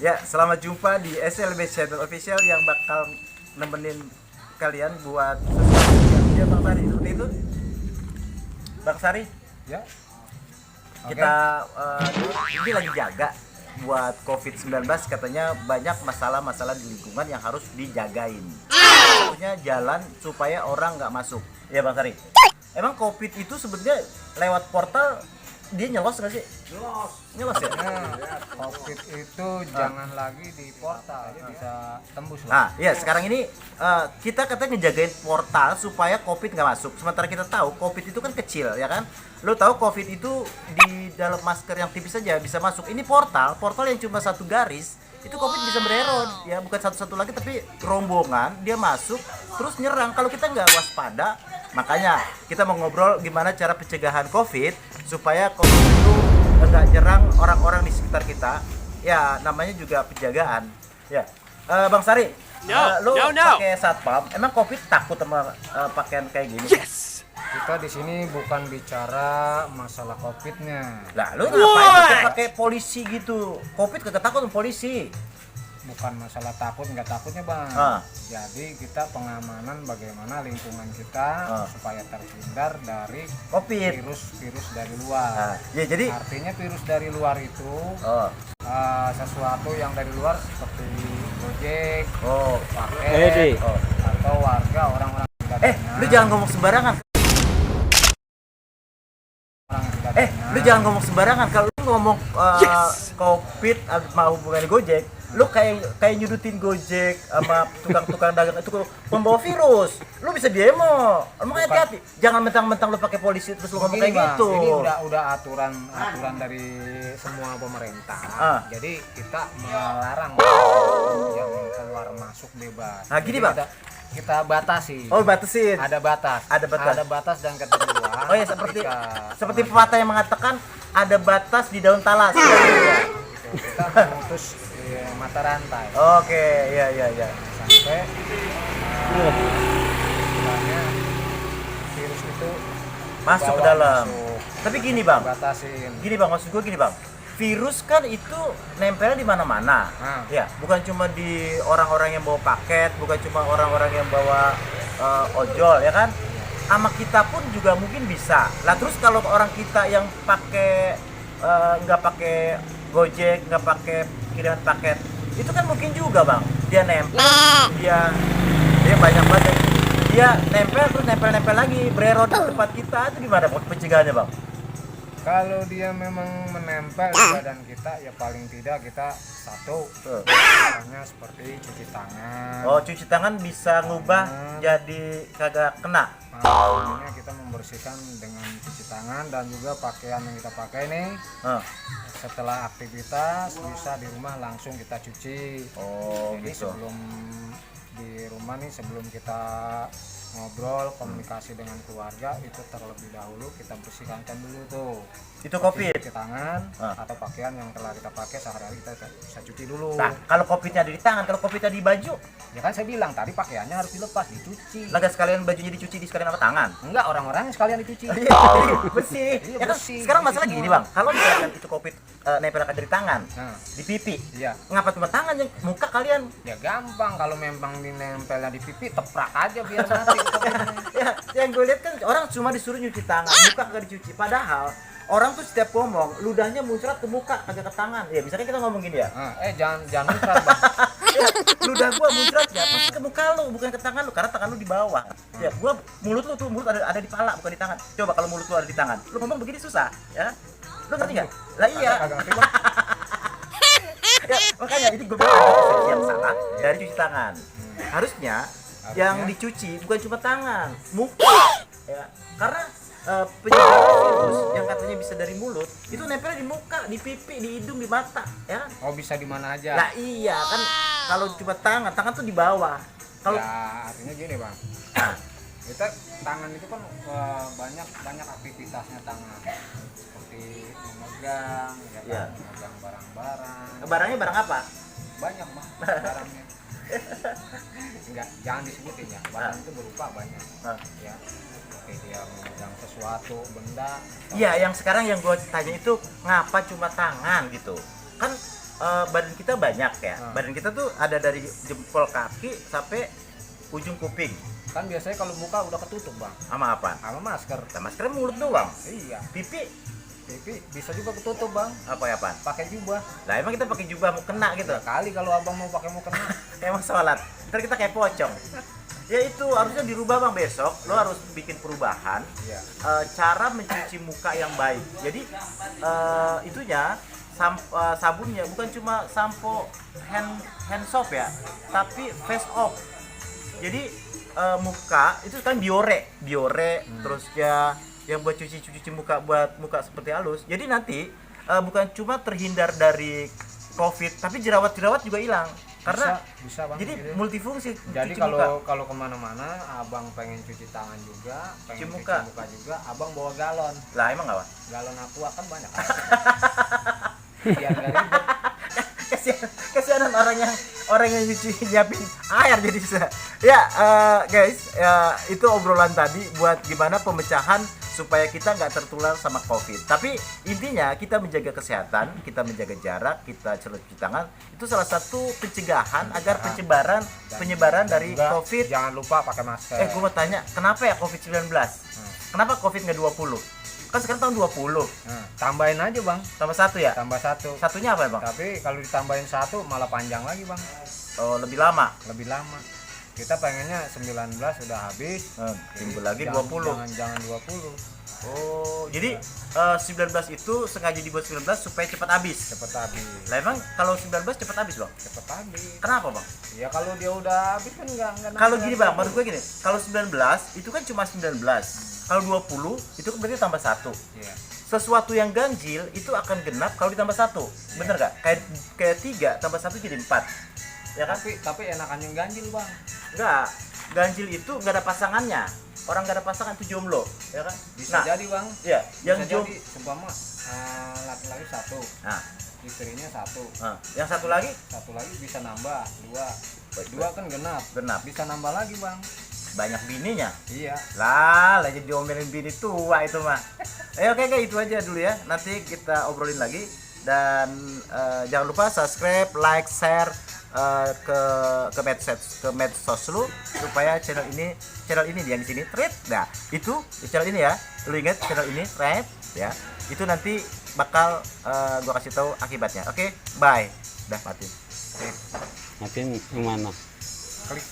Ya, selamat jumpa di SLB Channel Official yang bakal nemenin kalian buat sesuatu ya Bang Sari, seperti itu. Bang Sari, Ya. kita ini lagi jaga buat COVID-19, katanya banyak masalah-masalah di lingkungan yang harus dijagain. Maksudnya jalan supaya orang nggak masuk. Ya Bang Sari. Emang COVID itu sebenarnya lewat portal dia nyelos nggak sih? Nyelos ya? Nah, COVID itu jangan lagi di portal, dia bisa tembus loh. Nah, ya sekarang ini kita katanya ngejagain portal supaya COVID nggak masuk. Sementara kita tahu COVID itu kan kecil, ya kan? Lo tahu COVID itu di dalam masker yang tipis saja bisa masuk. Ini portal yang cuma satu garis, itu COVID bisa bererot. Ya bukan satu-satu lagi, tapi rombongan dia masuk terus nyerang. Kalau kita nggak waspada, makanya kita mau ngobrol gimana cara pencegahan COVID supaya COVID itu nggak nyerang orang-orang di sekitar kita. Ya namanya juga penjagaan. Ya, Bang Sari, lu pakai satpam, emang COVID takut sama pakaian kayak gini? Kita di sini bukan bicara masalah COVID-nya, Lah, lu ngapain pakai polisi gitu? COVID kagak takut sama polisi. bukan masalah takut nggak takutnya bang. Jadi kita pengamanan bagaimana lingkungan kita supaya terhindar dari COVID. virus dari luar. Ya jadi Artinya virus dari luar itu sesuatu yang dari luar seperti Gojek, paket, atau warga orang-orang tidak dengar. lu jangan ngomong sembarangan. Lu jangan ngomong sembarangan. Kalau lu ngomong COVID mau hubungannya Gojek, lu kayak nyudutin Gojek sama tukang-tukang dagang itu pembawa virus. Lu bisa demo. Emang hati-hati. Jangan mentang-mentang lu pakai polisi terus lu ngomong kayak gitu. Ini udah aturan dari semua pemerintah. Jadi kita melarang yang keluar masuk bebas. Nah, gini, Bang. Kita batasi. Oh, batasin. Ada batas. Ada batas dan ketentuan. Oh ya, seperti pepatah yang mengatakan ada batas di daun talas. Kita memutus mata rantai. Oke, iya. Sampai istilahnya virus itu Masuk ke dalam. masuk. Tapi gini, Bang. Batasin. Gini, Bang, maksud gue gini, Bang. Virus kan itu nempelnya di mana-mana. Ya, bukan cuma di orang-orang yang bawa paket, bukan cuma orang-orang yang bawa ojol, ya kan? Sama kita pun juga mungkin bisa. Lah terus kalau orang kita yang pakai nggak pakai Gojek, nggak pakai kiriman paket, itu kan mungkin juga, Bang. Dia nempel, dia banyak banget. Dia nempel terus nempel lagi, bererot di tempat kita. Itu gimana pencegahannya, Bang? Kalau dia memang menempel di badan kita, ya paling tidak kita satu, misalnya seperti cuci tangan. Oh, cuci tangan bisa ngubah jadi kagak kena. Artinya kita membersihkan dengan cuci tangan dan juga pakaian yang kita pakai nih. Setelah aktivitas bisa di rumah langsung kita cuci. Oh, jadi gitu. sebelum di rumah nih, sebelum kita ngobrol komunikasi dengan keluarga, itu terlebih dahulu kita bersihkan dulu tuh Itu COVID. cuci tangan atau pakaian yang telah kita pakai sehari-hari, kita bisa cuci dulu. Nah, kalau COVID-nya ada di tangan, kalau COVID-nya di baju, Ya kan saya bilang tadi pakaiannya harus dilepas, dicuci. lah sekalian bajunya dicuci di sekalian apa tangan? Enggak, orang-orang sekalian dicuci. Iya, bersih. Iya, Ya kan, bersih, sekarang bersih masalah semua. gini, Bang. Kalau misalkan itu COVID nempel dari tangan, Nah, di pipi, iya. ngapa cuma tangan yang muka kalian? Ya gampang, kalau memang dinempelnya di pipi, teprak aja biar mati. Ya, yang gue lihat kan orang cuma disuruh nyuci tangan, muka kagak dicuci. Padahal orang tuh setiap ngomong ludahnya muncrat ke muka kagak ke tangan. Ya misalnya kita ngomong gini ya. Jangan muncrat, Bang. Ya, ludah gua muncrat ya pasti ke muka lu bukan ke tangan lu, karena tangan lu di bawah. Ya, gua mulut lu tuh ada di pala bukan di tangan. Coba kalau mulut lu ada di tangan, lu ngomong begini susah, ya. Lu ngerti enggak? Lah iya. Agak ngerti, Bang. Ya, makanya ini gue bilang ada persepsi yang salah dari cuci tangan. Harusnya yang dicuci bukan cuma tangan, muka. Ya, karena penyebaran virus yang katanya bisa dari mulut itu nempel di muka, di pipi, di hidung, di mata, ya. Oh, bisa di mana aja. Lah iya kan, kalau cuma tangan tuh di bawah. Kalau Ya, artinya gini, Bang. Kita tangan itu kan banyak aktivitasnya tangan. Seperti memegang, ya kan, Iya. memegang barang-barang. barangnya barang apa? Banyak, Bang, barangnya. Enggak, jangan disebutin ya. Barang itu berupa banyak. Ya. Oke, dia memegang sesuatu, benda. Iya, yang sekarang yang gue tanya itu ngapa cuma tangan gitu. Kan badan kita banyak ya. Badan kita tuh ada dari jempol kaki sampai ujung kuping. Kan biasanya kalau muka udah ketutup bang. Sama apa? Sama masker. Masker mulut doang. Iya. Pipi Bisa juga ketutup bang. apa ya pan? Pakai jubah. Lah emang kita pakai jubah mau kena gitu? Kali kalau abang mau pakai mau kena. Kayak mau sholat. Ntar kita kayak pocong. Ya itu harusnya dirubah bang, besok lo harus bikin perubahan. Iya. Cara mencuci muka yang baik. Jadi itunya sabunnya bukan cuma sampo hand soap ya, tapi face off. Jadi muka itu kan biore terus ya yang buat cuci muka, buat muka seperti halus. Jadi nanti bukan cuma terhindar dari COVID, tapi jerawat juga hilang. Karena bisa bang, jadi gitu. multifungsi. Jadi kalau kemana-mana abang pengen cuci tangan juga, pengen cuci muka juga, abang bawa galon. Lah emang nggak, Pak? Galon aqua kan banyak. Biar nggak ribet. Kasihan orang yang cuci nyiapin air jadi susah. Ya guys, itu obrolan tadi buat gimana pemecahan supaya kita nggak tertular sama COVID. Tapi intinya kita menjaga kesehatan, kita menjaga jarak, kita cuci tangan. Itu salah satu pencegahan agar penyebaran dari COVID. Jangan lupa pakai masker. Gue mau tanya, kenapa ya COVID-19? Kenapa COVID nggak 20? Kan sekarang tahun 20. Tambahin aja bang. Tambah 1 ya? Tambah 1. Satunya apa ya bang? Tapi kalau ditambahin 1 malah panjang lagi bang. Oh, lebih lama? Lebih lama. Kita pengennya 19 udah habis. Timbul lagi 20. Jangan 20. Oh, jadi 19 itu sengaja dibuat 19 supaya cepat habis. Lah emang kalau 19 cepat habis bang? Cepat habis. Kenapa bang? Ya kalau dia udah habis kan enggak. Kalau gini bang, menurut gue gini, kalau 19 itu kan cuma 19. Kalau 20 itu kan berarti tambah 1. Iya. Sesuatu yang ganjil itu akan genap kalau ditambah 1. Bener gak? Kayak 3 tambah 1 jadi 4. Ya kan? Tapi enakan yang ganjil bang. Enggak. Ganjil itu enggak ada pasangannya. Orang enggak ada pasangan itu jomblo, ya kan? Bisa jadi bang. Iya, yang jomblo seumpama laki-laki 1. Nah, istrinya 1. Yang satu lagi bisa nambah 2 kan genap. Bisa nambah lagi bang. Banyak bininya. Iya. Lah jadi diomelin bini tua itu mah. Oke, itu aja dulu ya. Nanti kita obrolin lagi dan jangan lupa subscribe, like, share ke medsos lu supaya channel ini yang di sini thread. Nah, itu channel ini ya. Lu ingat channel ini thread ya. Itu nanti bakal gua kasih tahu akibatnya. Oke, bye. Udah mati. Matiin yang mana? Klik.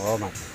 Oh, mati.